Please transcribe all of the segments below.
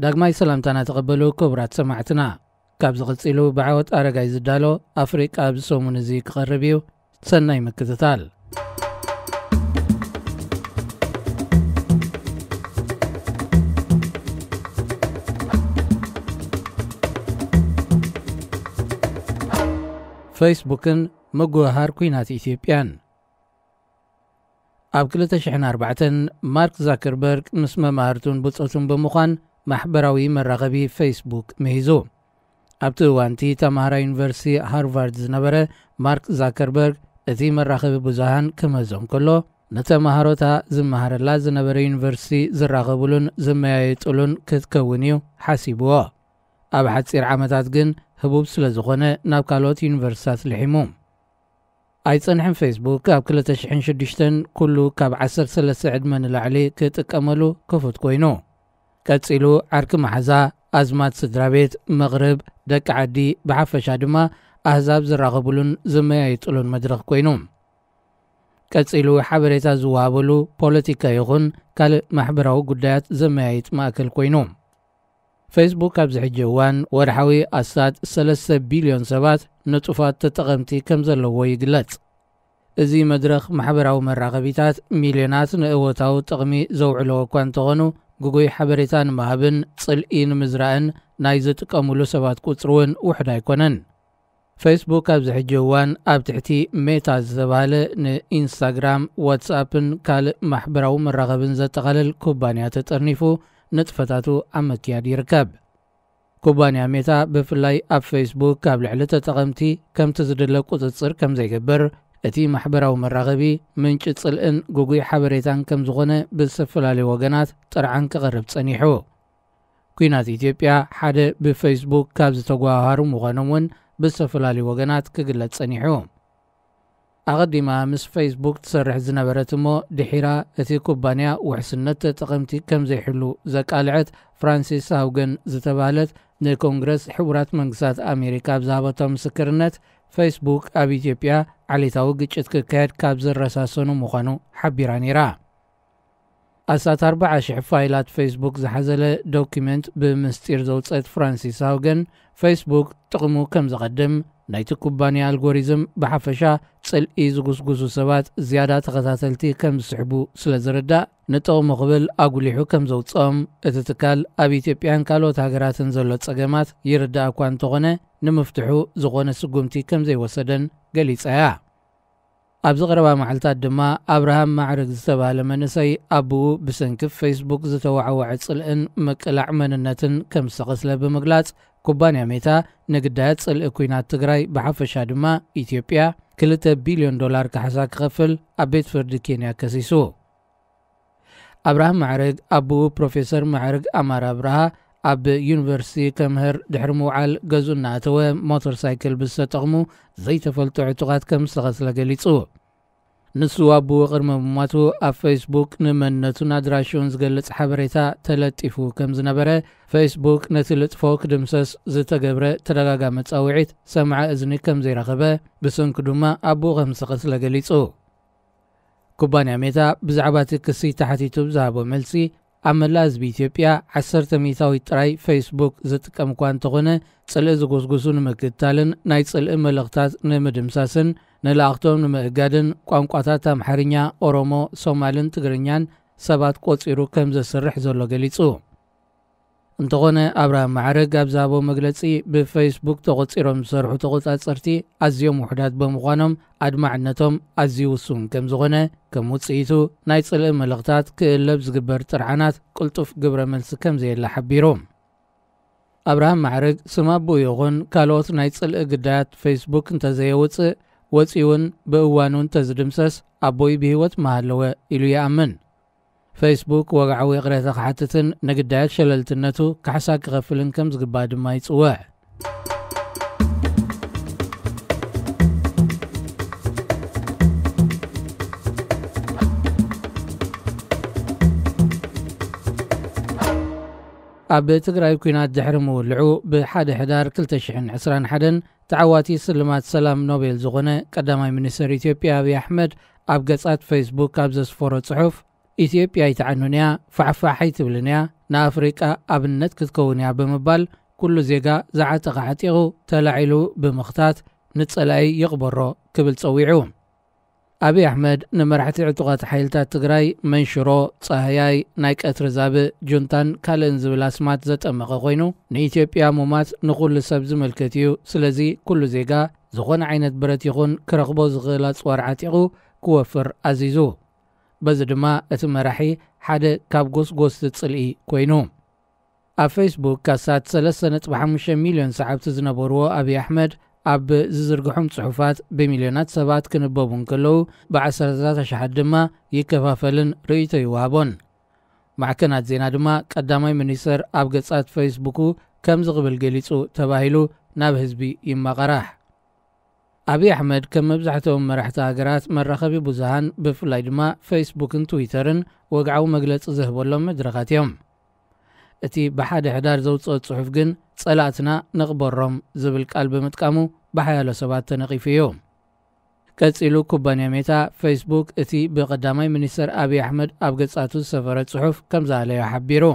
ዳግማይ ሰላምታና ተቐበሉ ክቡራት ሰማዕትና። ካብ ዝቕጺሉ ብዓወት ኣረጋይ ዝዳሎ ኣፍሪቃ ኣብዚ ሰሙን እዚ ክቐርብ እዩ። ሰናይ ምክትታል። ፌስቡክን ምጉህሃር ኲናት ኢትዮጵያን። ኣብ ክልተ ሽሕን ኣርባዕተን ማርክ ዛከርበርግ ምስ መማህርቱን ብጾቱን ብምዃን ማሕበራዊ መራኸቢ ፌስቡክ ምሂዙ። ኣብቲ እዋንቲ ተማሃራይ ዩኒቨርሲቲ ሃርቫርድ ዝነበረ ማርክ ዛከርበርግ እቲ መራኸቢ ብዙሃን ክመዞም ከሎ፣ ንተማሃሮታ ዝመሃረላ ዝነበረ ዩኒቨርሲቲ ዝራኸቡሉን ዝመያየጡሉን ክትከውን እዩ ሓሲብዎ። ኣብ ሓጺር ዓመታት ግን ህቡብ ስለ ዝኾነ ናብ ካልኦት ዩኒቨርሲታት ልሒሙ። ኣይጸንሐን ፌስቡክ ኣብ ክልተ ሽሕን ሽዱሽተን ኩሉ ካብ ዓሰርተ ሰለስተ ዕድመ ንላዕሊ ክጥቀመሉ ክፉት ኮይኑ። ቀጺሉ ዓርኪ መሓዛ፣ ኣዝማት ስድራ ቤት፣ መቕርብ፣ ደቂ ዓዲ፣ ብሓፈሻ ድማ ኣህዛብ ዝራኸቡሉን ዝመያየጡሉን መድረኽ ኮይኑ። ቀጺሉ ሓበሬታ ዝወሃበሉ ፖለቲካ ይኹን ካልእ ማሕበራዊ ጉዳያት ዘመያይጥ ማእከል ኮይኑ። ፌስቡክ ኣብዚ ሕጂ እዋን ወርሓዊ ኣስታት ሰለስተ ቢልዮን ሰባት ንጡፋት ተጠቐምቲ ከም ዘለዎ ይግለጽ። እዚ መድረኽ ማሕበራዊ መራኸቢታት ሚልዮናት ንእወታዊ ጥቕሚ ዘውዕለዎ እኳ እንተኾኑ፣ ግጉይ ሓበሬታ ንምሃብን ጽልኢ ንምዝራእን ናይ ዝጥቀሙሉ ሰባት ቁጽሪ እውን ውሑድ ኣይኮነን። ፌስቡክ ኣብዚ ሕጂ እዋን ኣብ ትሕቲ ሜታ ዝተባህለ ንኢንስታግራም፣ ዋትስኣፕን ካልእ ማሕበራዊ መራኸብን ዘጠቓልል ኩባንያ ተጠርኒፉ ንጥፈታቱ ኣብ ምክያድ ይርከብ። ኩባንያ ሜታ ብፍላይ ኣብ ፌስቡክ ካብ ልዕሊ ተጠቐምቲ ከምቲ ዝድለ ቁጽጽር ከም ዘይገብር፣ እቲ ማሕበራዊ መራኸቢ ምንጪ ጽልእን ግጉይ ሓበሬታን ከም ዝኾነ ብዝተፈላለዩ ወገናት ጥርዓን ክቐርብ ጸኒሑ። ኲናት ኢትዮጵያ ሓደ ብፌስቡክ ካብ ዝተጓሃሩ ምዃኖም እውን ብዝተፈላለዩ ወገናት ክግለጽ ጸኒሑ። ኣቐዲማ ምስ ፌስቡክ ትሰርሕ ዝነበረት እሞ ድሒራ እቲ ኩባንያ ውሕስነት ተጠቐምቲ ከም ዘይሕሉ ዘቃልዐት ፍራንሲስ ሃውገን ዝተባህለት ንኮንግረስ ሕቡራት መንግስታት ኣሜሪካ ኣብ ዝሃበቶ ምስክርነት፣ ፌስቡክ ኣብ ኢትዮጵያ ዓሌታዊ ግጭት ክካየድ ካብ ዝረሳሰኑ ምዃኑ ሓቢራ ነይራ። ኣስታት ኣርባዓ ሽሕ ፋይላት ፌስቡክ ዝሓዘለ ዶኩመንት ብምስጢር ዘውፀት ፍራንሲስ ሃውገን፣ ፌስቡክ ጥቕሙ ከም ዘቐድም፣ ናይቲ ኩባንያ ኣልጎሪዝም ብሓፈሻ ጽልኢ ዝጉስጉሱ ሰባት ዝያዳ ተኸታተልቲ ከም ዝስሕቡ ስለ ዝርዳእ፣ ንጥቕሙ ክብል ኣጉሊሑ ከም ዘውፅኦም፣ እቲ ትካል ኣብ ኢትዮጵያን ካልኦት ሃገራትን ዘሎ ጸገማት ይርዳእ እኳ እንተኾነ፣ ንምፍትሑ ዝኾነ ስጉምቲ ከም ዘይወሰደን ገሊጻ እያ። ኣብዚ ቀረባ መዓልታት ድማ ኣብርሃም ማዕረግ ዝተባህለ መንእሰይ ኣቦኡ ብሰንኪ ፌስቡክ ዝተዋዕወዐ ጽልእን ምቅላዕ መንነትን ከም ዝተቐስለ ብምግላጽ፣ ኩባንያ ሜታ ንግዳያት ጽልኢ ኲናት ትግራይ ብሓፈሻ ድማ ኢትዮጵያ ክልተ ቢልዮን ዶላር ካሕሳ ክኸፍል ኣብ ቤት ፍርዲ ኬንያ ከሲሱ። ኣብርሃም ማዕረግ ኣቦኡ ፕሮፌሰር ማዕረግ ኣማረ ኣብርሃ ኣብ ዩኒቨርሲቲ ከምህር ድሕሪ ምውዓል ገዝኡ እናኣተወ ሞተር ሳይክል ብዝተጠቕሙ ዘይተፈልጡ ዕጡቓት ከም ዝተቐስለ ገሊጹ። ንሱ ኣቦኡ ቅድሚ ምሟቱ ኣብ ፌስቡክ ንመንነቱን ኣድራሽኡን ዝገልጽ ሓበሬታ ተለጢፉ ከም ዝነበረ፣ ፌስቡክ ነቲ ልጥፎ ክድምሰስ ዝተገብረ ተደጋጋሚ ጻውዒት ሰምዐ እዝኒ ከም ዘይረኸበ፣ ብሰንኩ ድማ ኣቦኡ ከም ዝተቐስለ ገሊጹ። ኩባንያ ሜታ ብዛዕባ እቲ ክሲ ተሓቲቱ ብዝሃቦ መልሲ፣ ኣብ መላእ ህዝቢ ኢትዮጵያ ዓሰርተ ሚእታዊት ጥራይ ፌስቡክ ዝጥቀም እኳ እንተኾነ፣ ጽልኢ ዝጉስጉሱ ንምክትታልን ናይ ጽልኢ መልእኽታት ንምድምሳስን ንለኣኽቶም ንምእጋድን ቋንቋታት ኣምሓርኛ፣ ኦሮሞ፣ ሶማልን ትግርኛን ሰባት ቆጺሩ ከም ዘስርሕ ዘሎ ገሊጹ። እንተኾነ ኣብርሃም ማዕረግ ኣብ ዝሃቦ መግለጺ፣ ብፌስቡክ ተቖጺሮም ዝሰርሑ ተቖጻጸርቲ ኣዝዮም ውሑዳት ብምዃኖም ኣድማዕነቶም ኣዝዩ ውሱን ከም ዝኾነ፣ ከም ውጽኢቱ ናይ ጽልኢ መልእኽታት ክእለብ ዝግበር ጥርዓናት ቅልጡፍ ግብረ መልሲ ከም ዘየለ ሓቢሩ። ኣብርሃም ማዕረግ ስም ኣቦኡ ይኹን ካልኦት ናይ ጽልኢ ግዳያት ፌስቡክ እንተዘየውጽእ፣ ወጺኡ እውን ብእዋኑ እንተዝድምሰስ ኣቦይ ብህይወት ምሃለወ ኢሉ ይኣምን። ፌስቡክ ወግዓዊ ይቕሬታ ክሓትትን ንግዳያት ሸለልትነቱ ካሕሳ ክኸፍልን ከም ዝግባእ ድማ ይጽውዕ። ኣብ ትግራይ ኲናት ድሕሪ ምውልዑ፣ ብሓደ ሕዳር ክልተ ሽሕን ዕስራን ሓደን ተዓዋቲ ስልማት ሰላም ኖቤል ዝኾነ ቀዳማይ ሚኒስትር ኢትዮጵያ ኣብይ ኣሕመድ ኣብ ገጻት ፌስቡክ ኣብ ዘስፈሮ ጽሑፍ፣ ኢትዮጵያ ኣይትዓኑን እያ፣ ፋሕፋሕ ኣይትብልን እያ፣ ንኣፍሪቃ ኣብነት ክትከውን እያ ብምባል፣ ኩሉ ዜጋ ዝዓጠቐ ዓጢቑ ተላዒሉ ብምኽታት ንጸላኢ ይቕበሮ ክብል ጸዊዑ። ኣብይ ኣሕመድ ንመራሕቲ ዕጡቓት ሓይልታት ትግራይ መንሽሮ፣ ጻህያይ፣ ናይ ቀትሪ ዛብእ፣ ጁንታን ካልእን ዝብል ኣስማት ዘጠመቐ ኮይኑ፣ ንኢትዮጵያ ሙማት ንኹሉ ሰብ ዝምልከት እዩ። ስለዚ ኩሉ ዜጋ ዝኾነ ዓይነት ብረት ይኹን ክረኽቦ ዝኽእል ኣጽዋር ዓጢቑ ክወፍር ኣዚዙ። በዚ ድማ እቲ መራሒ ሓደ ካብ ጎስጎስቲ ጽልኢ ኮይኑ። ኣብ ፌስቡክ ካሳት ሰለስተ ነጥቢ ሓሙሽተ ሚልዮን ሰዓብቲ ዝነበርዎ ኣብይ ኣሕመድ፣ ኣብ ዝዝርግሖም ጽሑፋት ብሚልዮናት ሰባት ክንበቡ እንከለዉ፣ ብዓሰርተታት ኣሽሓት ድማ ይከፋፈልን ርእይቶ ይወሃቦን። ማዕከናት ዜና ድማ ቀዳማይ ሚኒስተር ኣብ ገጻት ፌስቡኩ ከምዚ ክብል ገሊጹ ተባሂሉ ናብ ህዝቢ ይመቐራሕ። ኣብይ ኣሕመድ ከም መብዛሕትኦም መራሕቲ ሃገራት መራኸቢ ብዙሃን ብፍላይ ድማ ፌስቡክን ትዊተርን ወግዓዊ መግለጺ ዝህበሎም መድረኻት እዮም። እቲ ብሓደ ሕዳር ዘውጽኦ ጽሑፍ ግን ጸላእትና ንቕበሮም ዝብል ቃል ብምጥቃሙ ብሓያሎ ሰባት ተነቒፉ እዩ። ቀጺሉ ኩባንያ ሜታ ፌስቡክ እቲ ብቀዳማይ ሚኒስተር ኣብይ ኣሕመድ ኣብ ገጻቱ ዝሰፈረ ጽሑፍ ከም ዝኣለዮ ሓቢሩ።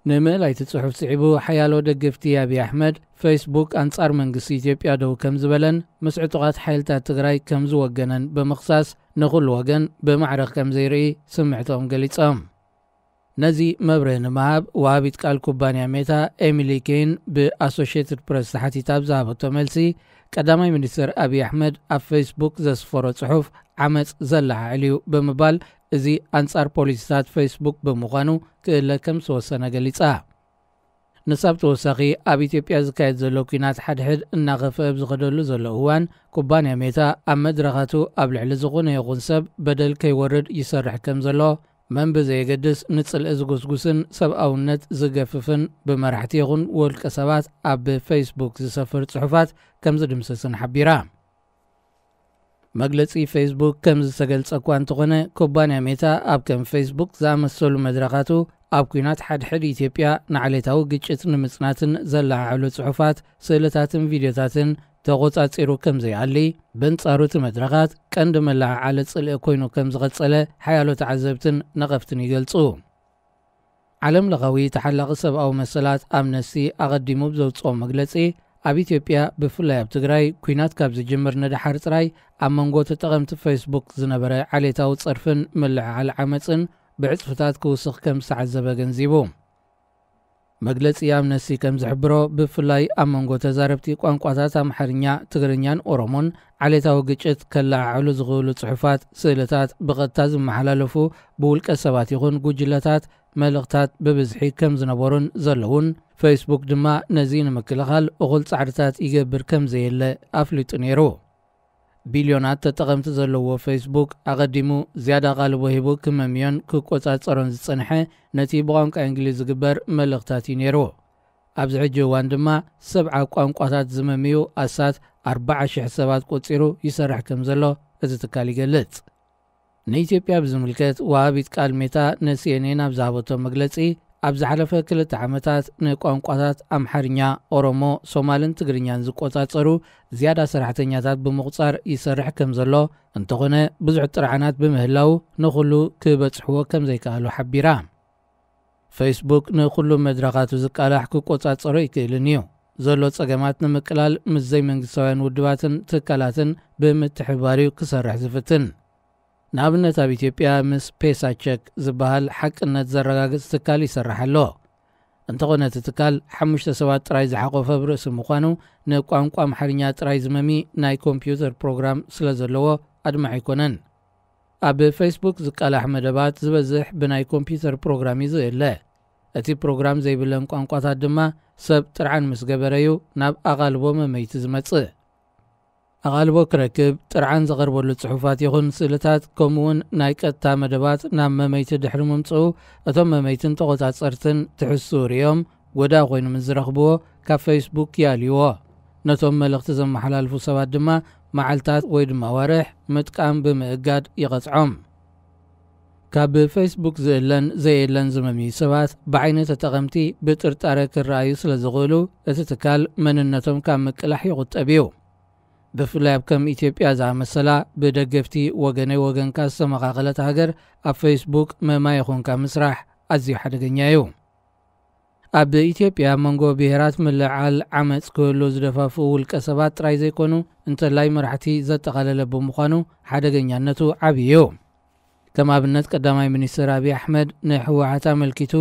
ንምእላይ እቲ ጽሑፍ ስዒቡ ሓያሎ ደገፍቲ ኣብይ ኣሕመድ ፌስቡክ ኣንጻር መንግስቲ ኢትዮጵያ ደው ከም ዝበለን ምስ ዕጡቓት ሓይልታት ትግራይ ከም ዝወገነን ብምኽሳስ ንኹሉ ወገን ብማዕረ ከም ዘይርኢ ስምዕቶም ገሊጾም። ነዚ መብርህ ንምሃብ ወሃቢት ቃል ኩባንያ ሜታ ኤሚሊ ኬን ብኣሶሽየትድ ፕረስ ተሓቲታ ኣብ ዝሃበቶ መልሲ ቀዳማይ ሚኒስተር ኣብይ ኣሕመድ ኣብ ፌስቡክ ዘስፈሮ ጽሑፍ ዓመጽ ዘለዓዕል እዩ ብምባል እዚ ኣንጻር ፖሊሲታት ፌስቡክ ብምዃኑ ክእለ ከም ዝተወሰነ ገሊጻ። ንሳ ብተወሳኺ ኣብ ኢትዮጵያ ዝካየድ ዘሎ ኲናት ሓድሕድ እናኸፍአ ኣብ ዝኸደሉ ዘሎ እዋን ኩባንያ ሜታ ኣብ መድረኻቱ ኣብ ልዕሊ ዝኾነ ይኹን ሰብ በደል ከይወርድ ይሰርሕ ከም ዘሎ መን ብዘየገድስ ንጽልኢ ዝጉስጉስን ሰብኣውነት ዝገፍፍን ብመራሕቲ ይኹን ውልቀ ሰባት ኣብ ፌስቡክ ዝሰፍር ጽሑፋት ከም ዝድምስስን ሓቢራ። መግለጺ ፌስቡክ ከም ዝተገልጸ እኳ እንተኾነ ኩባንያ ሜታ ኣብ ከም ፌስቡክ ዝኣመሰሉ መድረኻቱ ኣብ ኲናት ሓድሕድ ኢትዮጵያ ንዓሌታዊ ግጭት ንምጽናትን ዘለዓዕሉ ጽሑፋት፣ ስእልታትን ቪድዮታትን ተቖጻጺሩ ከም ዘይኣሊ፣ በንጻሩ እቲ መድረኻት ቀንዲ መለዓዓሊ ጽልኢ ኮይኑ ከም ዝቐጸለ ሓያሎ ተዓዘብትን ነቐፍትን ይገልጹ። ዓለም ለኻዊ ተሓላቒ ሰብኣዊ መሰላት ኣምነስቲ ኣቐዲሙ ብዘውጽኦ መግለጺ ኣብ ኢትዮጵያ ብፍላይ ኣብ ትግራይ ኲናት ካብ ዝጅምር ንደሓር ጥራይ ኣብ መንጎ ተጠቐምቲ ፌስቡክ ዝነበረ ዓሌታዊ ጸርፍን ምልዕዓል ዓመጽን ብዕጽፍታት ክውስኽ ከም ዝተዓዘበ ገንዚቡ። መግለጺ ኣምነስቲ ከም ዝሕብሮ ብፍላይ ኣብ መንጎ ተዛረብቲ ቋንቋታት ኣምሓርኛ፣ ትግርኛን ኦሮሞን ዓሌታዊ ግጭት ከለዓዕሉ ዝኽእሉ ጽሑፋት፣ ስእልታት ብቐጥታ ዝመሓላለፉ ብውልቀ ሰባት ይኹን ጉጅለታት መልእኽታት ብብዝሒ ከም ዝነበሩን ዘለውን፣ ፌስቡክ ድማ ነዚ ንምክልኻል እኹል ጻዕርታት ይገብር ከም ዘየለ ኣፍሊጡ ነይሩ። ቢልዮናት ተጠቐምቲ ዘለዎ ፌስቡክ ኣቐዲሙ ዝያዳ ቓልቦ ሂቡ ክመምዮን ክቆጻጸሮን ዝጸንሐ ነቲ ብቋንቋ እንግሊዝ ዝግበር መልእኽታት እዩ ነይሩ። ኣብዚ ሕጂ እዋን ድማ ሰብዓ ቋንቋታት ዝመምዩ ኣሳት ኣርባዓ ሽሕ ሰባት ቆጺሩ ይሰርሕ ከም ዘሎ እዚ ትካል ይገልጽ። ንኢትዮጵያ ብዝምልከት ወሃቢት ቃል ሜታ ንሲኤንኤን ኣብ ዝሃበቶ መግለጺ፣ ኣብ ዝሓለፈ ክልተ ዓመታት ንቋንቋታት ኣምሓርኛ፣ ኦሮሞ፣ ሶማልን ትግርኛን ዝቆጻጸሩ ዝያዳ ሰራሕተኛታት ብምቑጻር ይሰርሕ ከም ዘሎ፣ እንተኾነ ብዙሕ ጥርዓናት ብምህላው ንኹሉ ክበጽሕዎ ከም ዘይከኣሉ ሓቢራ። ፌስቡክ ንኹሉ መድረኻቱ ዝቃላሕ ክቆጻጸሮ ይክእልን እዩ። ዘሎ ጸገማት ንምቅላል ምስ ዘይመንግስታውያን ውድባትን ትካላትን ብምትሕብባር እዩ ክሰርሕ ዝፍትን። ንኣብነት ኣብ ኢትዮጵያ ምስ ፔሳ ቸክ ዝበሃል ሓቅነት ዘረጋግጽ ትካል ይሰርሕ ኣሎ። እንተኾነ እቲ ትካል ሓሙሽተ ሰባት ጥራይ ዝሓቖፈ ኣብ ርእሲ ምዃኑ ንቋንቋ ኣምሓርኛ ጥራይ ዝመሚ ናይ ኮምፒውተር ፕሮግራም ስለ ዘለዎ ኣድማዒ ኣይኮነን። ኣብ ፌስቡክ ዝቃላሕ መደባት ዝበዝሕ ብናይ ኮምፒውተር ፕሮግራም እዩ ዝእለ። እቲ ፕሮግራም ዘይብለን ቋንቋታት ድማ ሰብ ጥርዓን ምስ ገበረ እዩ ናብ ኣቓልቦ መመይቲ ዝመጽእ። ኣቓልቦ ክረክብ ጥርዓን ዝቐርበሉ ጽሑፋት ይኹን ስእልታት ከምኡውን ናይ ቀጥታ መደባት ናብ መመይቲ ድሕሪ ምምጽኡ እቶም መመይትን ተቖጻጸርትን ትሕዝትኡ ርእዮም ጎዳ ኮይኑ ምስ ዝረኽብዎ ካብ ፌስቡክ ይኣልይዎ። ነቶም መልእኽቲ ዘመሓላልፉ ሰባት ድማ መዓልታት ወይ ድማ ኣዋርሕ ምጥቃም ብምእጋድ ይቐጽዖም። ካብ ፌስቡክ ዝእለን ዘየለን ዝመምዩ ሰባት ብዓይኒ ተጠቐምቲ ብጥርጣረ ክረኣዩ ስለ ዝኽእሉ እቲ ትካል መንነቶም ካብ ምቅላሕ ይቑጠብ እዩ። ብፍላይ ኣብ ከም ኢትዮጵያ ዝኣመሰላ ብደገፍቲ ወገነይ ወገንካ ዝተመቓቐለት ሃገር ኣብ ፌስቡክ መማይ ይኹንካ ምስራሕ ኣዝዩ ሓደገኛ እዩ። ኣብ ኢትዮጵያ ኣብ መንጎ ብሄራት ምልዕዓል ዓመፅ ክህሉ ዝደፋፍኡ ውልቀ ሰባት ጥራይ ዘይኮኑ እንተላይ መራሕቲ ዘጠቓለለ ብምዃኑ ሓደገኛነቱ ዓብዪ እዩ። ከም ኣብነት ቀዳማይ ሚኒስትር ኣብይ ኣሕመድ ንህወሓት ኣመልኪቱ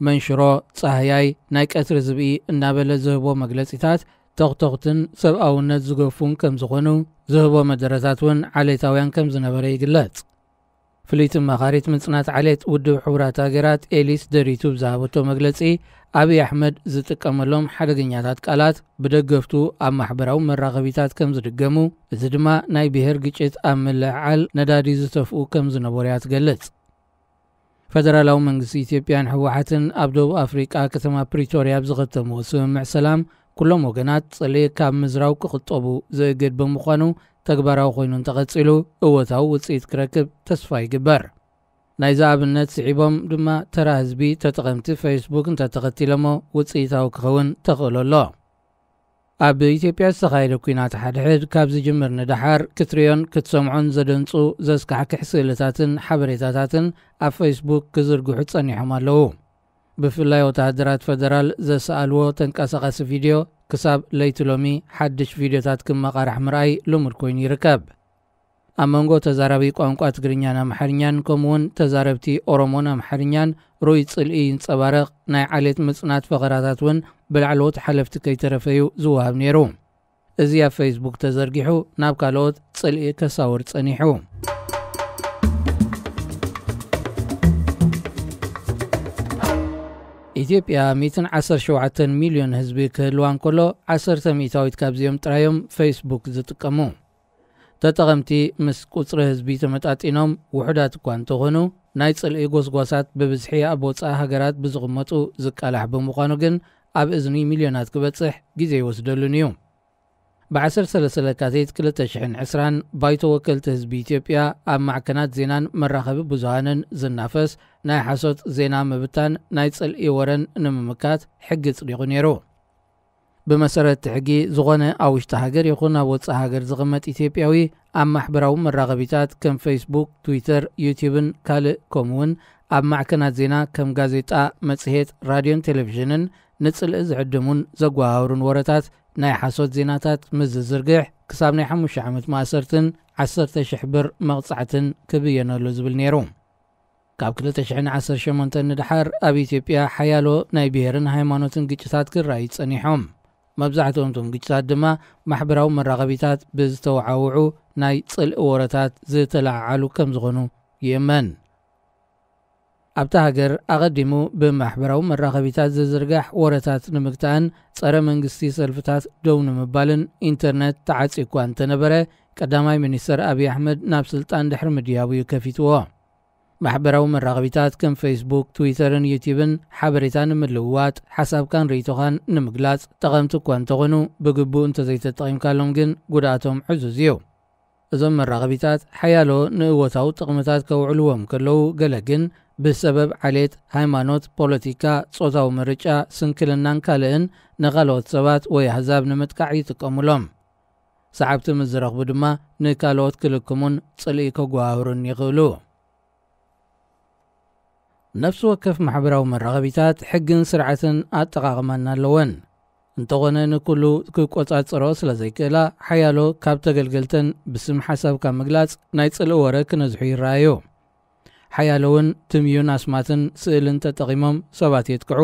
መንሽሮ፣ ፃህያይ፣ ናይ ቀትሪ ዝብኢ እናበለ ዝህቦ መግለፂታት ተኽተኽትን ሰብኣውነት ዝገፉን ከም ዝኾኑ ዝህቦ መደረታት እውን ዓሌታውያን ከም ዝነበረ ይግለጽ። ፍልይቲ መኻሪት ምጽናት ዓሌት ውድብ ሕቡራት ሃገራት ኤሊስ ደሪቱ ብዝሃበቶ መግለጺ ኣብይ ኣሕመድ ዝጥቀመሎም ሓደገኛታት ቃላት ብደገፍቱ ኣብ ማሕበራዊ መራኸቢታት ከም ዝድገሙ፣ እዚ ድማ ናይ ብሄር ግጭት ኣብ ምልዕዓል ነዳዲ ዝተፍኡ ከም ዝነበሩ እያ ትገልጽ። ፈደራላዊ መንግስቲ ኢትዮጵያን ህወሓትን ኣብ ደቡብ ኣፍሪቃ ከተማ ፕሪቶርያ ኣብ ዝኸተምዎ ስምምዕ ሰላም ኩሎም ወገናት ጽልኢ ካብ ምዝራው ክቕጠቡ ዝእግድ ብምዃኑ ተግባራዊ ኮይኑ እንተቐጺሉ እወታዊ ውጽኢት ክረክብ ተስፋ ይግበር። ናይዚ ኣብነት ስዒቦም ድማ ተራ ህዝቢ ተጠቐምቲ ፌስቡክ እንተተኸቲሎሞ ውጽኢታዊ ክኸውን ተኽእሎ ኣሎ። ኣብ ኢትዮጵያ ዝተኻየደ ኲናት ሓድሕድ ካብ ዝጅምር ንደሓር ክትሪኦን ክትሰምዖን ዘደንጹ ዘስካሕክሕ ስእልታትን ሓበሬታታትን ኣብ ፌስቡክ ክዝርግሑ ጸኒሖም ኣለዉ። ብፍላይ ወተሃደራት ፈደራል ዘሰኣልዎ ተንቀሳቓሲ ቪድዮ ክሳብ ለይቲ ሎሚ ሓድሽ ቪድዮታት ክመቓራሕ ምርኣይ ልሙድ ኮይኑ ይርከብ። ኣብ መንጎ ተዛራቢ ቋንቋ ትግርኛን ኣምሓርኛን ከምኡውን ተዛረብቲ ኦሮሞን ኣምሓርኛን ሩይ ጽልኢ ይንጸባረቕ። ናይ ዓሌት ምጽናት ፈኸራታት እውን ብላዕለዎት ሓለፍቲ ከይተረፈዩ ዝወሃብ ነይሩ። እዚ ኣብ ፌስቡክ ተዘርጊሑ ናብ ካልኦት ጽልኢ ከሳውር ጸኒሑ። ኢትዮጵያ ሚእትን ዓሰርተ ሸውዓተን ሚልዮን ህዝቢ ክህልዋ እንከሎ ዓሰርተ ሚእታዊት ካብዚኦም ጥራዮም ፌስቡክ ዝጥቀሙ። ተጠቐምቲ ምስ ቁጽሪ ህዝቢ ተመጣጢኖም ውሑዳት እኳ እንተኾኑ ናይ ጽልኢ ጎስጓሳት ብብዝሒ ኣብ ወጻኢ ሃገራት ብዝቕመጡ ዝቃላሕ ብምዃኑ ግን ኣብ እዝኒ ሚልዮናት ክበጽሕ ግዜ ይወስደሉን እዩ። ብ ዓሰርተ ሰለስተ ለካቲት ክልተ ሽሕን ዕስራን ባይቶ ወከልቲ ህዝቢ ኢትዮጵያ ኣብ ማዕከናት ዜናን መራኸቢ ብዙሃንን ዝናፈስ ናይ ሓሶት ዜና ምብታን ናይ ጽልኢ ወረን ንምምካት ሕጊ ጽዲቑ ነይሩ። ብመሰረት እቲ ሕጊ ዝኾነ ኣብ ውሽጢ ሃገር ይኹን ኣብ ወጻኢ ሃገር ዝቕመጥ ኢትዮጵያዊ ኣብ ማሕበራዊ መራኸቢታት ከም ፌስቡክ፣ ትዊተር፣ ዩቲዩብን ካልእ ከምኡውን ኣብ ማዕከናት ዜና ከም ጋዜጣ፣ መጽሔት፣ ራድዮን ቴሌቪዥንን ንጽልኢ ዝዕድሙን ዘጓሃህሩን ወረታት ናይ ሓሶት ዜናታት ምስ ዝዝርግሕ ክሳብ ናይ ሓሙሽተ ዓመት ማእሰርትን ዓሰርተ ሽሕ ብር መቕጻዕትን ክብየነሉ ዝብል ነይሩ። ካብ ክልተ ሽሕን ዓሰርተ ሸሞንተን ንድሓር ኣብ ኢትዮጵያ ሓያሎ ናይ ብሄርን ሃይማኖትን ግጭታት ክረኣዩ ጸኒሖም። መብዛሕትኦም እቶም ግጭታት ድማ ማሕበራዊ መራኸቢታት ብዝተወዓውዑ ናይ ጽልኢ ወረታት ዝተለዓዓሉ ከም ዝኾኑ ይእመን። ኣብታ ሃገር ኣቐዲሙ ብማሕበራዊ መራኸቢታት ዝዝርጋሕ ወረታት ንምግታእን ጸረ መንግስቲ ሰልፍታት ደው ንምባልን ኢንተርነት ተዓጽዩ እኳ እንተነበረ፣ ቀዳማይ ሚኒስተር ኣብይ ኣሕመድ ናብ ስልጣን ድሕሪ ምድያቡ እዩ ከፊትዎ። ማሕበራዊ መራኸቢታት ከም ፌስቡክ፣ ትዊተርን ዩቲዩብን ሓበሬታ ንምልውዋጥ፣ ሓሳብካን ርእይቶኻን ንምግላጽ ጠቐምቲ እኳ እንተኾኑ፣ ብግቡእ እንተዘይተጠቒምካሎም ግን ጉድኣቶም ዕዙዝ እዩ። እዞም መራኸቢታት ሓያሎ ንእወታዊ ጥቕምታት ከውዕልዎም ከለዉ፣ ገለ ግን ብሰበብ ዓሌት፣ ሃይማኖት፣ ፖለቲካ፣ ጾታዊ ምርጫ፣ ስንክልናን ካልእን ንኻልኦት ሰባት ወይ ኣህዛብ ንምጥቃዕ ይጥቀሙሎም። ሰዓብቲ ምስ ዝረኽቡ ድማ ንካልኦት ክልክሙን ጽልኢ ከጓሃህሩን ይኽእሉ። ነፍሲ ወከፍ ማሕበራዊ መራኸቢታት ሕግን ስርዓትን ኣጠቓቕማን ኣለወን። እንተኾነ ንኩሉ ክቆጻጸሮ ስለ ዘይክእላ፣ ሓያሎ ካብ ተገልገልተን ብስም ሓሳብካ ምግላጽ ናይ ጽልኢ ወረ ክነዝሑ ይረኣዩ። ሓያሎ እውን ትምዩን ኣስማትን ስእልን ተጠቒሞም ሰባት የጥቅዑ።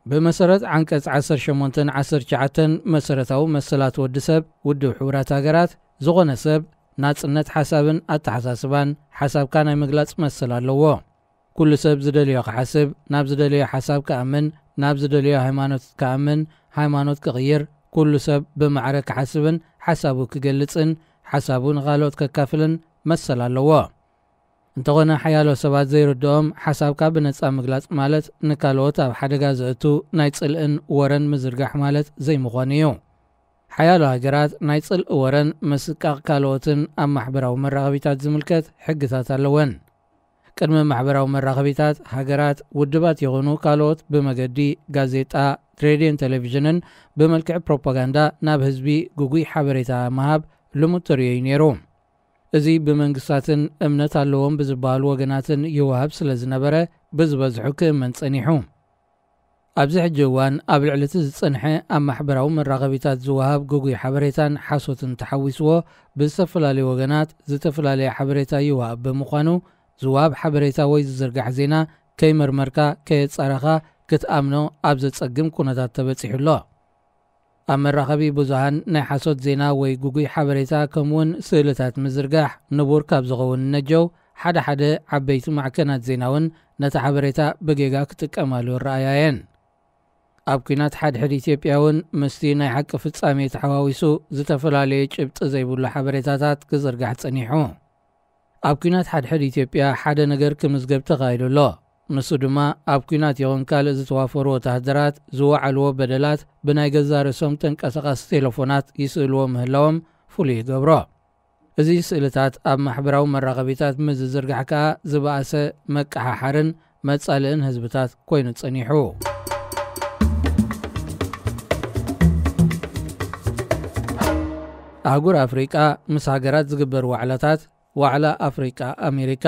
ብመሰረት ዓንቀጽ ዓሰርተ ሸሞንተን ዓሰርተ ትሽዓተን መሰረታዊ መሰላት ወዲ ሰብ ውድብ ሕቡራት ሃገራት፣ ዝኾነ ሰብ ናጽነት ሓሳብን ኣተሓሳስባን ሓሳብካ ናይ ምግላጽ መሰል ኣለዎ። ኩሉ ሰብ ዝደልዮ ክሓስብ፣ ናብ ዝደልዮ ሓሳብ ክኣምን፣ ናብ ዝደልዮ ሃይማኖት ክኣምን፣ ሃይማኖት ክቕይር፣ ኩሉ ሰብ ብማዕረ ክሓስብን ሓሳቡ ክገልጽን ሓሳቡ ንኻልኦት ከካፍልን መሰል ኣለዎ። እንተኾነ ሓያሎ ሰባት ዘይርድኦም ሓሳብካ ብነጻ ምግላጽ ማለት ንካልኦት ኣብ ሓደጋ ዘእቱ ናይ ጽልእን ወረን ምዝርጋሕ ማለት ዘይምዃኑ እዩ። ሓያሎ ሃገራት ናይ ጽልኢ ወረን ምስቃቕ ካልኦትን ኣብ ማሕበራዊ መራኸቢታት ዝምልከት ሕግታት ኣለወን። ቅድሚ ማሕበራዊ መራኸቢታት፣ ሃገራት፣ ውድባት ይኹኑ ካልኦት ብመገዲ ጋዜጣ፣ ሬድዮን ቴሌቪዥንን ብመልክዕ ፕሮፓጋንዳ ናብ ህዝቢ ግጉይ ሓበሬታ ምሃብ ልሙድ ተርእዮ እዩ ነይሩ። እዚ ብመንግስታትን እምነት ኣለዎም ብዝበሃሉ ወገናትን ይወሃብ ስለ ዝነበረ፣ ብዝበዝሑ ክእመን ጸኒሑ። ኣብዚ ሕጂ እዋን ኣብ ልዕሊ እቲ ዝጸንሐ ኣብ ማሕበራዊ መራኸቢታት ዝወሃብ ግጉይ ሓበሬታን ሓሶትን ተሓዊስዎ፣ ብዝተፈላለዩ ወገናት ዝተፈላለየ ሓበሬታ ይወሃብ ብምዃኑ፣ ዝወሃብ ሓበሬታ ወይ ዝዝርጋሕ ዜና ከይመርመርካ፣ ከየጻረኻ ክትኣምኖ ኣብ ዘጸግም ኩነታት ተበጺሑ ኣሎ። ኣብ መራኸቢ ብዙሃን ናይ ሓሶት ዜና ወይ ግጉይ ሓበሬታ፣ ከምኡውን ስእልታት ምዝርጋሕ ንቡር ካብ ዝኸውን ነጀው፣ ሓደ ሓደ ዓበይቲ ማዕከናት ዜና እውን ነታ ሓበሬታ ብጌጋ ክጥቀማሉ ይረኣያ እየን። ኣብ ኲናት ሓድሕድ ኢትዮጵያ እውን ምስቲ ናይ ሓቂ ፍጻሜ ተሓዋዊሱ ዝተፈላለየ ጭብጢ ዘይብሉ ሓበሬታታት ክዝርጋሕ ጸኒሑ። ኣብ ኲናት ሓድሕድ ኢትዮጵያ ሓደ ነገር ክምዝገብ ተኻይዱ ኣሎ። ንሱ ድማ ኣብ ኲናት ይኹን ካልእ ዝተዋፈሩ ወተሃደራት ዝወዓልዎ በደላት ብናይ ገዛ ርእሶም ተንቀሳቓሲ ቴሌፎናት ይስእልዎ ምህላዎም ፍሉይ ይገብሮ። እዚ ስእልታት ኣብ ማሕበራዊ መራኸቢታት ምስ ዝዝርጋሕ ከኣ ዝበኣሰ መቀሓሓርን መጻልእን ህዝብታት ኮይኑ ጸኒሑ። ኣህጉር ኣፍሪቃ ምስ ሃገራት ዝግበር ዋዕላታት፣ ዋዕላ ኣፍሪቃ ኣሜሪካ።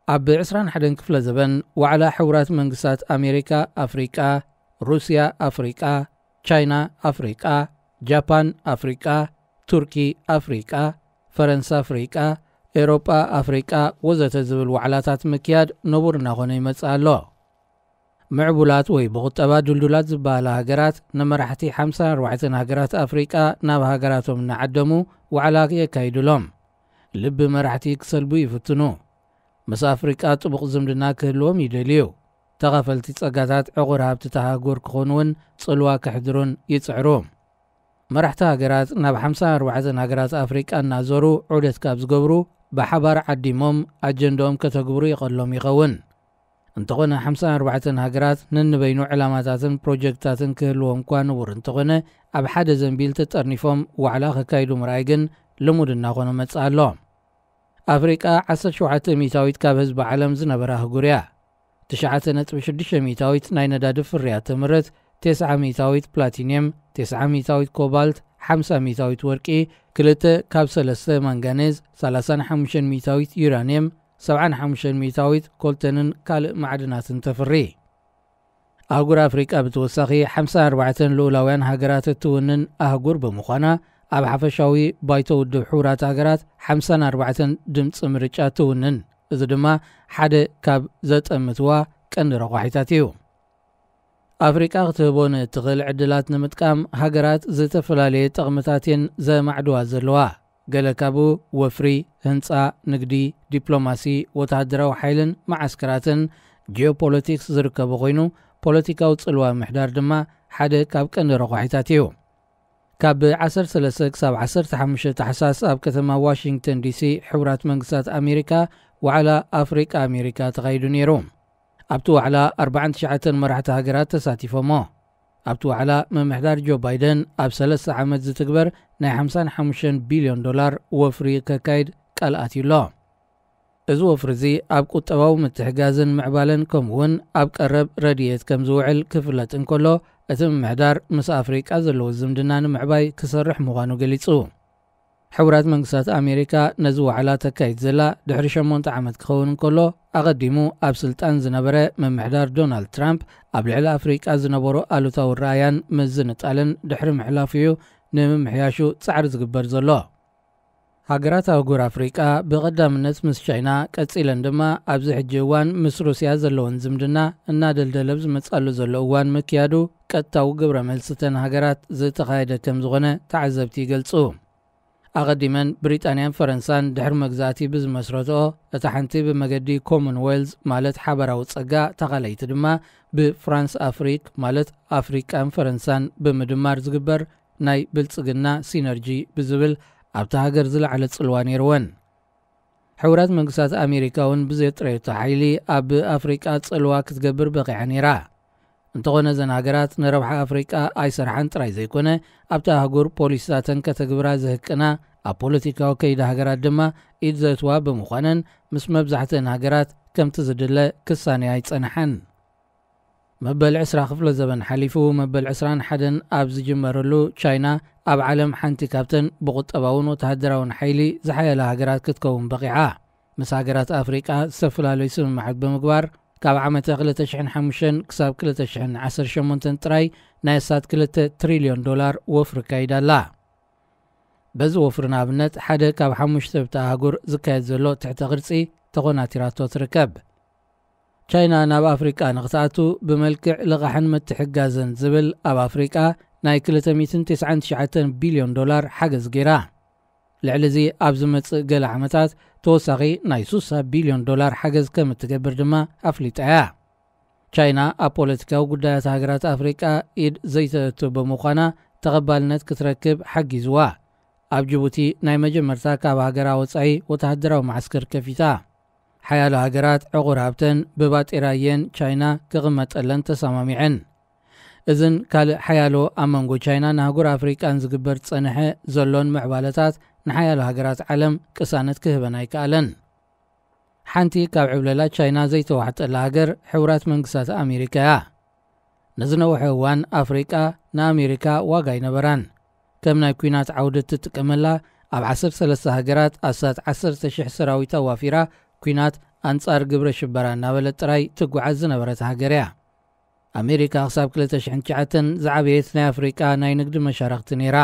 ኣብ ዕስራን ሓደን ክፍለ ዘበን ዋዕላ ሕቡራት መንግስታት ኣሜሪካ ኣፍሪቃ፣ ሩስያ ኣፍሪቃ፣ ቻይና ኣፍሪቃ፣ ጃፓን ኣፍሪቃ፣ ቱርኪ ኣፍሪቃ፣ ፈረንሳ ኣፍሪቃ፣ ኤውሮጳ ኣፍሪቃ ወዘተ ዝብል ዋዕላታት ምክያድ ንቡር እናኾነ ይመጽእ ኣሎ። ምዕቡላት ወይ ብቑጠባ ድልዱላት ዝበሃላ ሃገራት ንመራሕቲ ሓምሳን ኣርባዕተን ሃገራት ኣፍሪቃ ናብ ሃገራቶም እናዓደሙ ዋዕላ የካይዱሎም። ልቢ መራሕቲ ክሰልቡ ይፍትኑ። ምስ ኣፍሪቃ ጥቡቕ ዝምድና ክህልዎም ይደልዩ። ተኻፈልቲ ጸጋታት ዕቑር ሃብቲ እታ ኣህጉር ክኾኑ እውን ጽልዋ ከሕድሩን ይጽዕሩ። መራሕቲ ሃገራት ናብ ሓምሳን ኣርባዕተን ሃገራት ኣፍሪቃ እናዞሩ ዑደት ካብ ዝገብሩ፣ ብሓባር ዓዲሞም ኣጀንዳኦም ከተግብሩ ይቐሎም ይኸውን። እንተኾነ፣ ሓምሳን ኣርባዕተን ሃገራት ነንበይኑ ዕላማታትን ፕሮጀክትታትን ክህልዎም እኳ ንቡር እንተኾነ፣ ኣብ ሓደ ዘንቢል ተጠርኒፎም ዋዕላ ከካይዱ ምርኣይ ግን ልሙድ እናኾነ መጽእ ኣሎ። ኣፍሪቃ ዓሰርተ ሸውዓተ ሚእታዊት ካብ ህዝቢ ዓለም ዝነበራ ኣህጉር እያ። ትሽዓተ ነጥቢ ሽዱሽተ ሚእታዊት ናይ ነዳዲ ፍርያት ተምርት፣ ተስዓ ሚእታዊት ፕላቲንየም፣ ተስዓ ሚእታዊት ኮባልት፣ ሓምሳ ሚእታዊት ወርቂ፣ ክልተ ካብ ሰለስተ ማንጋኔዝ፣ ሰላሳን ሓሙሽተን ሚእታዊት ዩራንየም፣ ሰብዓን ሓሙሽተን ሚእታዊት ኮልተንን ካልእ ማዕድናትን ተፍሪ። ኣህጉር ኣፍሪቃ ብተወሳኺ ሓምሳን ኣርባዕተን ልኡላውያን ሃገራት እትውንን ኣህጉር ብምዃና፣ ኣብ ሓፈሻዊ ባይቶ ውድብ ሕቡራት ሃገራት ሓምሳን ኣርባዕተን ድምፂ ምርጫ ትውንን። እዚ ድማ ሓደ ካብ ዘጠምትዋ ቀንዲ ረቋሒታት እዩ። ኣፍሪቃ ክትህቦ ንእትኽእል ዕድላት ንምጥቃም፣ ሃገራት ዝተፈላለየ ጥቕምታት እየን ዘማዕድዋ ዘለዋ። ገለ ካብኡ ወፍሪ፣ ህንጻ፣ ንግዲ፣ ዲፕሎማሲ፣ ወተሃደራዊ ሓይልን መዓስከራትን ጂኦፖለቲክስ ዝርከቦ ኮይኑ፣ ፖለቲካዊ ጽልዋ ምሕዳር ድማ ሓደ ካብ ቀንዲ ረቋሒታት እዩ። ካብ ዓሰርተ ሰለስተ ክሳብ ዓሰርተ ሓሙሽተ ታሕሳስ ኣብ ከተማ ዋሽንግተን ዲሲ፣ ሕቡራት መንግስታት ኣሜሪካ፣ ዋዕላ ኣፍሪቃ ኣሜሪካ ተኻይዱ ነይሩ። ኣብቲ ዋዕላ ኣርባዓን ትሽዓተን መራሕቲ ሃገራት ተሳቲፎሞ። ኣብቲ ዋዕላ፣ ምምሕዳር ጆ ባይደን ኣብ ሰለስተ ዓመት ዝትግበር ናይ ሓምሳን ሓሙሽተን ቢልዮን ዶላር ወፍሪ ከካይድ ቃል ኣትዩ ኣሎ። እዚ ወፍሪ እዚ ኣብ ቁጠባዊ ምትሕጋዝን ምዕባለን፣ ከምኡ እውን ኣብ ቀረብ ረድኤት ከም ዝውዕል ክፍለጥ እንከሎ፣ እቲ ምምሕዳር ምስ ኣፍሪቃ ዘለዎ ዝምድና ንምዕባይ ክሰርሕ ምዃኑ ገሊጹ። ሕቡራት መንግስታት ኣሜሪካ ነዚ ዋዕላ ተካይድ ዘላ ድሕሪ ሸሞንተ ዓመት ክኸውን እንከሎ፣ ኣቐዲሙ ኣብ ስልጣን ዝነበረ ምምሕዳር ዶናልድ ትራምፕ ኣብ ልዕሊ ኣፍሪቃ ዝነበሮ ኣሉታዊ ረኣያን ምዝንጣልን ድሕሪ ምሕላፉ እዩ ንምምሕያሹ ጻዕሪ ዝግበር ዘሎ። ሃገራት ኣህጉር ኣፍሪቃ ብቐዳምነት ምስ ቻይና፣ ቀጺለን ድማ ኣብዚ ሕጂ እዋን ምስ ሩስያ ዘለወን ዝምድና እናደልደለ ኣብ ዝመጽኣሉ ዘሎ እዋን ምክያዱ፣ ቀጥታዊ ግብረ መልሲ እተን ሃገራት ዝተኻየደ ከም ዝኾነ ተዓዘብቲ ይገልጹ። ኣቐዲመን ብሪጣንያን ፈረንሳን ድሕሪ መግዛእቲ ብዝመስረትኦ፣ እታ ሓንቲ ብመገዲ ኮመንዌልዝ ማለት ሓባራዊ ጸጋ፣ እታ ካልኣይቲ ድማ ብፍራንስ ኣፍሪክ ማለት ኣፍሪቃን ፈረንሳን ብምድማር ዝግበር ናይ ብልጽግና ሲነርጂ ብዝብል ኣብታ ሃገር ዝለዓለ ጽልዋ ነይርወን። ሕቡራት መንግስታት ኣሜሪካ እውን ብዘጥረየቶ ሓይሊ ኣብ ኣፍሪቃ ጽልዋ ክትገብር በቒዓ ነይራ። እንተኾነ፣ እዘን ሃገራት ንረብሓ ኣፍሪቃ ኣይሰርሓን ጥራይ ዘይኮነ፣ ኣብቲ ኣህጉር ፖሊሲታተን ከተግብራ ዝህቅና፣ ኣብ ፖለቲካዊ ከይዲ ሃገራት ድማ ኢድ ዘእትዋ ብምዃነን፣ ምስ መብዛሕትአን ሃገራት ከምቲ ዝድለ ክሳነያ ኣይጸንሓን። መበል ዕስራ ክፍለ ዘበን ሓሊፉ፣ መበል ዕስራን ሓደን ኣብ ዝጅመረሉ፣ ቻይና ኣብ ዓለም ሓንቲ ካብተን ብቁጠባውን ወተሃደራውን ሓይሊ ዝሓየላ ሃገራት ክትከውን በቒዓ። ምስ ሃገራት ኣፍሪቃ ዝተፈላለዩ ስምምዓት ብምግባር፣ ካብ ዓመተ ክልተ ሽሕን ሓሙሽተን ክሳብ ክልተ ሽሕን ዓሰርተ ሸሞንተን ጥራይ ናይ ኣስታት ክልተ ትሪልዮን ዶላር ወፍሪ ኣካይዳ ኣላ። በዚ ወፍሪ ንኣብነት፣ ሓደ ካብ ሓሙሽተ ብቲ ኣህጉር ዝካየድ ዘሎ ትሕተ ቅርጺ ተኾናቲራቶ ትርከብ። ቻይና ናብ ኣፍሪቃ ንኽትኣቱ ብመልክዕ ልቓሕን ምትሕጋዝን ዝብል ኣብ ኣፍሪቃ ናይ ክልተ ሚእትን ተስዓን ትሽዓተን ቢልዮን ዶላር ሓገዝ ገይራ። ልዕሊ እዚ ኣብ ዝመጽእ ገለ ዓመታት ተወሳኺ ናይ ሱሳ ቢልዮን ዶላር ሓገዝ ከም እትገብር ድማ ኣፍሊጣ እያ። ቻይና ኣብ ፖለቲካዊ ጉዳያት ሃገራት ኣፍሪቃ ኢድ ዘይተእቱ ብምዃና ተቐባልነት ክትረክብ ሓጊዝዋ። ኣብ ጅቡቲ ናይ መጀመርታ ካብ ሃገራ ወጻኢ ወተሃደራዊ መዓስከር ከፊታ። ሓያሎ ሃገራት ዕቑር ሃብተን ብባጤራ የን ቻይና ክቕመጠለን ተሰማሚዐን። እዝን ካልእ ሓያሎ ኣብ መንጎ ቻይናን ኣህጉር ኣፍሪቃን ዝግበር ዝጸንሐ ዘሎን ምዕባለታት ንሓያሎ ሃገራት ዓለም ቅሳነት ክህበን ኣይከኣለን። ሓንቲ ካብ ዕብለላ ቻይና ዘይተዋሕጠላ ሃገር ሕቡራት መንግስታት ኣሜሪካ እያ። ንዝነውሐ እዋን ኣፍሪቃ ንኣሜሪካ ዋጋ ኣይነበራን። ከም ናይ ኲናት ዓውዲ እትጥቀመላ፣ ኣብ ዓሰርተ ሰለስተ ሃገራት ኣስታት ዓሰርተ ሽሕ ሰራዊት ኣዋፊራ ኲናት ኣንጻር ግብረ ሽበራ እናበለት ጥራይ ትጓዓዝ ዝነበረት ሃገር እያ። ኣሜሪካ ክሳብ ክልተ ሽሕን ትሽዓተን ዝዓበየት ናይ ኣፍሪቃ ናይ ንግዲ መሻርኽቲ ነይራ።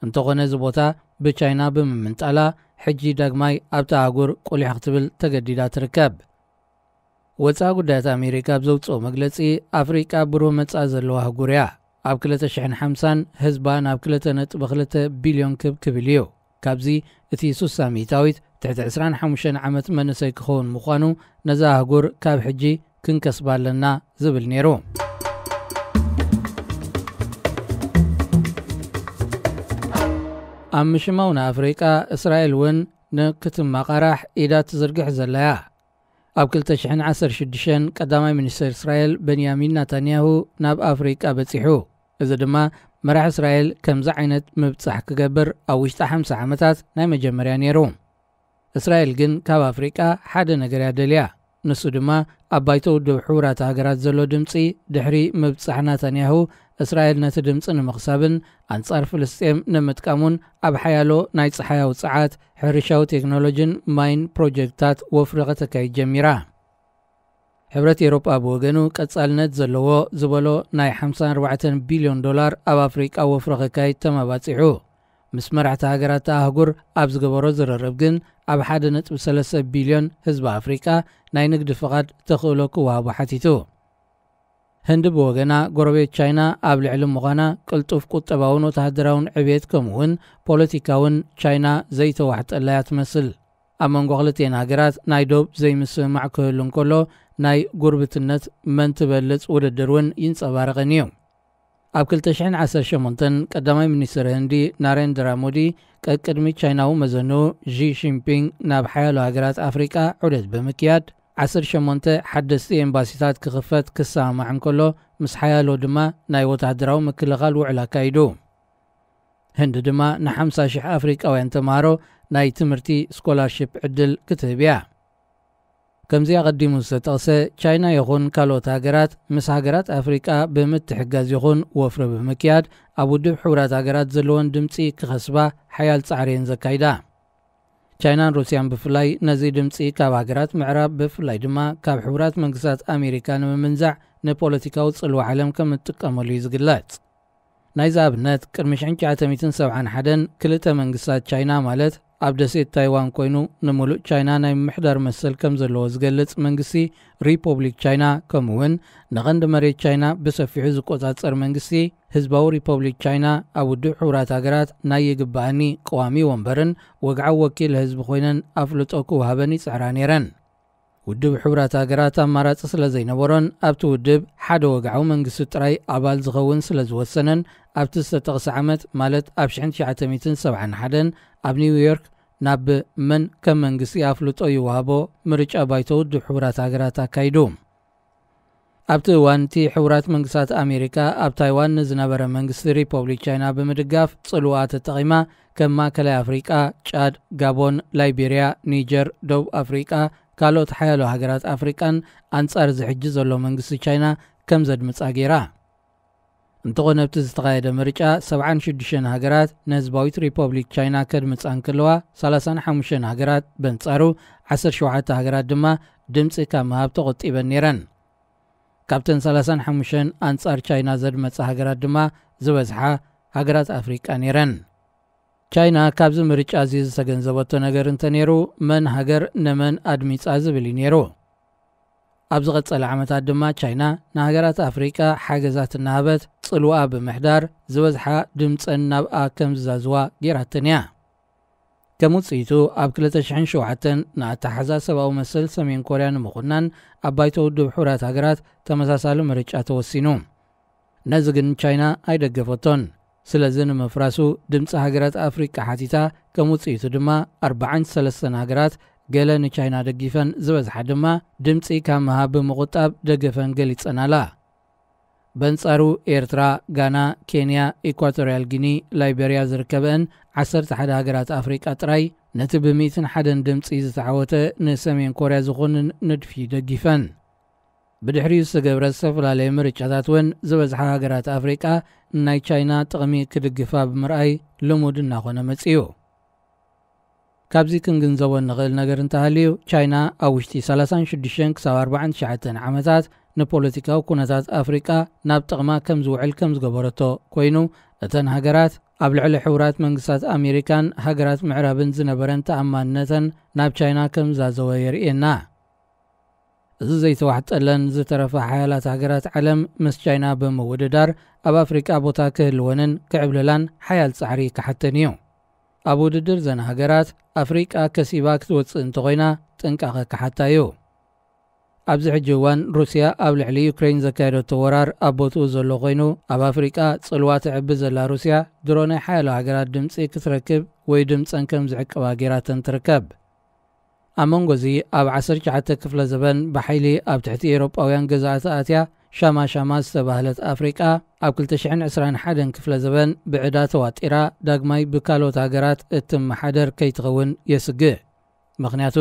እንተኾነ፣ እዚ ቦታ ብቻይና ብምምንጣላ፣ ሕጂ ዳግማይ ኣብታ ኣህጉር ቁሊሕ ክትብል ተገዲዳ ትርከብ። ወጻኢ ጉዳያት ኣሜሪካ ኣብ ዘውጽኦ መግለጺ፣ ኣፍሪቃ ብሩህ መጻኢ ዘለዋ ኣህጉር እያ። ኣብ ክልተ ሽሕን ሓምሳን ህዝባ ናብ ክልተ ነጥቢ ክልተ ቢልዮን ክብ ክብል እዩ። ካብዚ እቲ ሱሳ ሚእታዊት ትሕቲ ዕስራን ሓሙሽተን ዓመት መንእሰይ ክኸውን ምዃኑ፣ ነዛ ኣህጉር ካብ ሕጂ ክንከስባ ኣለና ዝብል ነይሩ። ኣብ ምሽማው ንኣፍሪቃ፣ እስራኤል እውን ንክትመቓራሕ ኢዳ ትዝርግሕ ዘላ እያ። ኣብ ክልተ ሽሕን ዓሰርተ ሽዱሽተን ቀዳማይ ሚኒስተር እስራኤል በንያሚን ናታንያሁ ናብ ኣፍሪቃ በጺሑ። እዚ ድማ መራሕ እስራኤል ከምዚ ዓይነት ምብጻሕ ክገብር ኣብ ውሽጢ ሓምሳ ዓመታት ናይ መጀመርያ ነይሩ። እስራኤል ግን ካብ ኣፍሪቃ ሓደ ነገር እያ ደልያ። ንሱ ድማ ኣብ ባይቶ ውድብ ሕቡራት ሃገራት ዘሎ ድምጺ ድሕሪ ምብጻሕ ናታንያሁ፣ እስራኤል ነቲ ድምጺ ንምኽሳብን ኣንጻር ፍልስጤም ንምጥቃሙን ኣብ ሓያሎ ናይ ጸሓያዊ ጸዓት፣ ሕርሻዊ ቴክኖሎጂን ማይን ፕሮጀክትታት ወፍሪ ከተካይድ ጀሚራ። ሕብረት ኤውሮጳ ብወገኑ ቀጻልነት ዘለዎ ዝበሎ ናይ ሓምሳን ኣርባዕተን ቢልዮን ዶላር ኣብ ኣፍሪቃ ወፍሪ ከካይድ ተመባጺዑ። ምስ መራሕቲ ሃገራት ኣህጉር ኣብ ዝገበሮ ዝርርብ ግን ኣብ ሓደ ነጥቢ ሰለስተ ቢልዮን ህዝቢ ኣፍሪቃ ናይ ንግዲ ፍቓድ ተኽእሎ ክወሃቦ ሓቲቱ። ህንዲ ብወገና ጎረቤት ቻይና ኣብ ልዕሊ ምዃና ቅልጡፍ ቁጠባውን ወተሃደራውን ዕብየት ከምኡ እውን ፖለቲካውን ቻይና ዘይተዋሕጠላ እያ ትመስል። ኣብ መንጎ ክልቲኤን ሃገራት ናይ ዶብ ዘይምስምማዕ ክህሉ እንከሎ ናይ ጉርብትነት መን ትበልጽ ውድድር እውን ይንጸባረቐን እዩ። ኣብ ክልተ ሽሕን ዓሰርተ ሸሞንተን ቀዳማይ ሚኒስትር ህንዲ ናሬንድራ ሞዲ ቀቅድሚ ቻይናዊ መዘንኡ ዢ ሺንፒንግ ናብ ሓያሎ ሃገራት ኣፍሪቃ ዑደት ብምክያድ ዓሰርተ ሸሞንተ ሓደስቲ ኤምባሲታት ክኽፈት ክሰማማዕ እንከሎ ምስ ሓያሎ ድማ ናይ ወተሃደራዊ ምክልኻል ውዕል ኣካይዱ። ህንዲ ድማ ንሓምሳ ሽሕ ኣፍሪቃውያን ተምሃሮ ናይ ትምህርቲ ስኮላርሺፕ ዕድል ክትህብ እያ። ከምዚ ኣቐዲሙ ዝተጠቕሰ ቻይና ይኹን ካልኦት ሃገራት ምስ ሃገራት ኣፍሪቃ ብምትሕጋዝ ይኹን ወፍሪ ብምክያድ ኣብ ውድብ ሕቡራት ሃገራት ዘለወን ድምፂ ክኸስባ ሓያል ጻዕሪ እየን ዘካይዳ። ቻይናን ሩስያን ብፍላይ ነዚ ድምፂ ካብ ሃገራት ምዕራብ ብፍላይ ድማ ካብ ሕቡራት መንግስታት ኣሜሪካ ንምምንዛዕ ንፖለቲካዊ ጽልዋ ዓለም ከም እትጥቀመሉ እዩ ዝግለጽ። ናይዚ ኣብነት ቅድሚ ሽሕን ትሽዓተ ሚእትን ሰብዓን ሓደን ክልተ መንግስታት ቻይና ማለት ኣብ ደሴት ታይዋን ኮይኑ ንምሉእ ቻይና ናይ ምምሕዳር መሰል ከም ዘለዎ ዝገልጽ መንግስቲ ሪፖብሊክ ቻይና ከምኡ እውን ንቐንዲ መሬት ቻይና ብሰፊሑ ዝቆጻጸር መንግስቲ ህዝባዊ ሪፖብሊክ ቻይና ኣብ ውድብ ሕቡራት ሃገራት ናይ ይግባኣኒ ቀዋሚ ወንበርን ወግዓዊ ወኪል ህዝቢ ኮይነን ኣፍልጦ ክወሃበን ይጽዕራ ነይረን። ውድብ ሕቡራት ሃገራት ኣማራጺ ስለ ዘይነበሮን ኣብቲ ውድብ ሓደ ወግዓዊ መንግስቲ ጥራይ ኣባል ዝኸውን ስለ ዝወሰነን ኣብቲ ዝተጠቕሰ ዓመት ማለት ኣብ ሽሕን ትሽዓተ ሚእትን ሰብዓን ሓደን ኣብ ኒውዮርክ ናብ መን ከም መንግስቲ ኣፍልጦ ይወሃቦ ምርጫ ባይቶ ውድብ ሕቡራት ሃገራት ኣካይዱ። ኣብቲ እዋን እቲ ሕቡራት መንግስታት ኣሜሪካ ኣብ ታይዋን ንዝነበረ መንግስቲ ሪፖብሊክ ቻይና ብምድጋፍ ጽልዋ ተጠቒማ፣ ከም ማእከላይ ኣፍሪቃ፣ ጫድ፣ ጋቦን፣ ላይቤርያ፣ ኒጀር፣ ደቡብ ኣፍሪቃ፣ ካልኦት ሓያሎ ሃገራት ኣፍሪቃን ኣንጻር እዚ ሕጂ ዘሎ መንግስቲ ቻይና ከም ዘድምጻ ገይራ። እንተኾነ ኣብቲ ዝተኻየደ ምርጫ ሰብዓን ሽዱሽተን ሃገራት ንህዝባዊት ሪፖብሊክ ቻይና ከድምጻ እንከለዋ፣ ሰላሳን ሓሙሽተን ሃገራት በንጻሩ፣ ዓሰርተ ሸውዓተ ሃገራት ድማ ድምጺ ካብ ምሃብ ተቖጢበን ነይረን። ካብተን ሰላሳን ሓሙሽተን ኣንጻር ቻይና ዘድመጻ ሃገራት ድማ ዝበዝሓ ሃገራት ኣፍሪቃ ነይረን። ቻይና ካብዚ ምርጫ እዚ ዝተገንዘበቶ ነገር እንተነይሩ፣ መን ሃገር ነመን ኣድሚጻ ዝብል እዩ ነይሩ። ኣብ ዝቐጸለ ዓመታት ድማ ቻይና ንሃገራት ኣፍሪቃ ሓገዛት እናሃበት ጽልዋ ብምሕዳር ዝበዝሓ ድምጸን ናብኣ ከም ዝዛዝዋ ገይራተን እያ። ከም ውጽኢቱ ኣብ ክልተ ሽሕን ሸውዓተን ንኣተሓዛ ሰብኣዊ መሰል ሰሜን ኮርያ ንምኹናን ኣብ ባይቶ ውድብ ሕቡራት ሃገራት ተመሳሳሊ ምርጫ ተወሲኑ። ነዚ ግን ቻይና ኣይደገፈቶን። ስለዚ ንምፍራሱ ድምፂ ሃገራት ኣፍሪቃ ሓቲታ፣ ከም ውፅኢቱ ድማ ኣርባዓን ሰለስተን ሃገራት፣ ገለ ንቻይና ደጊፈን ዝበዝሓ ድማ ድምፂ ካብ ምሃብ ብምቑጣብ ደገፈን ገሊፀን ኣላ። በንፃሩ ኤርትራ፣ ጋና፣ ኬንያ፣ ኢኳቶርያል ጊኒ፣ ላይቤርያ ዝርከበአን ዓሰርተ ሓደ ሃገራት ኣፍሪቃ ጥራይ ነቲ ብሚእትን ሓደን ድምፂ ዝተዓወተ ንሰሜን ኮርያ ዝኾንን ንድፊ ደጊፈን። ብድሕሪኡ ዝተገብረ ዝተፈላለየ ምርጫታት እውን ዝበዝሓ ሃገራት ኣፍሪቃ ናይ ቻይና ጥቕሚ ክድግፋ ብምርኣይ ልሙድ እናኾነ መጺኡ። ካብዚ ክንግንዘቦ እንኽእል ነገር እንተሃልዩ፣ ቻይና ኣብ ውሽጢ ሰላሳን ሽዱሽተን ክሳብ ኣርባዓን ትሽዓተን ዓመታት ንፖለቲካዊ ኩነታት ኣፍሪቃ ናብ ጥቕማ ከም ዝውዕል ከም ዝገበረቶ ኮይኑ፣ እተን ሃገራት ኣብ ልዕሊ ሕቡራት መንግስታት ኣሜሪካን ሃገራት ምዕራብን ዝነበረን ተኣማንነተን ናብ ቻይና ከም ዛዘወ የርእየና። እዚ ዘይተዋሕጠለን ዝተረፋ ሓያላት ሃገራት ዓለም ምስ ቻይና ብምውድዳር ኣብ ኣፍሪቃ ቦታ ክህልወንን ክዕብልላን ሓያል ጻዕሪ ክሓተን እዩ። ኣብ ውድድር ዘን ሃገራት ኣፍሪቃ ከሲባ ክትወጽእ እንተኾይና ጥንቃቐ ክሓታ እዩ። ኣብዚ ሕጂ እዋን ሩስያ ኣብ ልዕሊ ዩክሬን ዘካየደቶ ወራር ኣብ ቦትኡ ዘሎ ኮይኑ፣ ኣብ ኣፍሪቃ ጽልዋ ትዕቢ ዘላ ሩስያ ድሮ ናይ ሓያሎ ሃገራት ድምጺ ክትረክብ ወይ ድምጸን ከም ዝዕቅባ ገይራተን ትርከብ። ኣብ መንጎ እዚ ኣብ ዓሰርተ ትሽዓተ ክፍለ ዘበን ብሓይሊ ኣብ ትሕቲ ኤውሮጳውያን ገዛእቲ ኣትያ ሻማ ሻማ ዝተባህለት ኣፍሪቃ ኣብ ክልተ ሽሕን ዕስራን ሓደን ክፍለ ዘበን ብዕዳ ተዋጢራ ዳግማይ ብካልኦት ሃገራት እትመሓደር ከይትኸውን የስግእ። ምኽንያቱ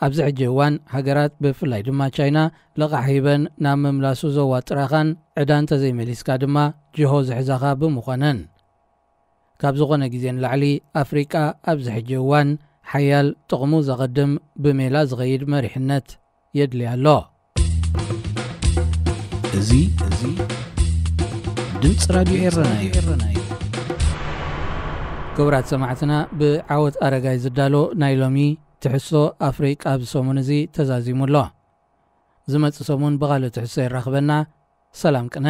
ኣብዚ ሕጂ እዋን ሃገራት ብፍላይ ድማ ቻይና ልቓሕ ሂበን ናብ ምምላሱ ዘዋጥራኻን ዕዳ እንተዘይመሊስካ ድማ ጅሆ ዝሕዛኻ ብምዃነን። ካብ ዝኾነ ግዜ ንላዕሊ ኣፍሪቃ ኣብዚ ሕጂ እዋን ሓያል ጥቕሙ ዘቐድም ብሜላ ዝኸይድ መሪሕነት የድልያ ኣሎ። እዚ እዚ ድምፂ ራድዮ ኤረና እዩ። ክቡራት ሰማዕትና፣ ብዓወት ኣረጋይ ዝዳሎ ናይ ሎሚ ትሕዝቶ ኣፍሪቃ ኣብዚ ሰሙን እዚ ተዛዚሙ ኣሎ። ዝመጽእ ሰሙን ብኻልእ ትሕዝቶ የራኽበና። ሰላም ቅነ።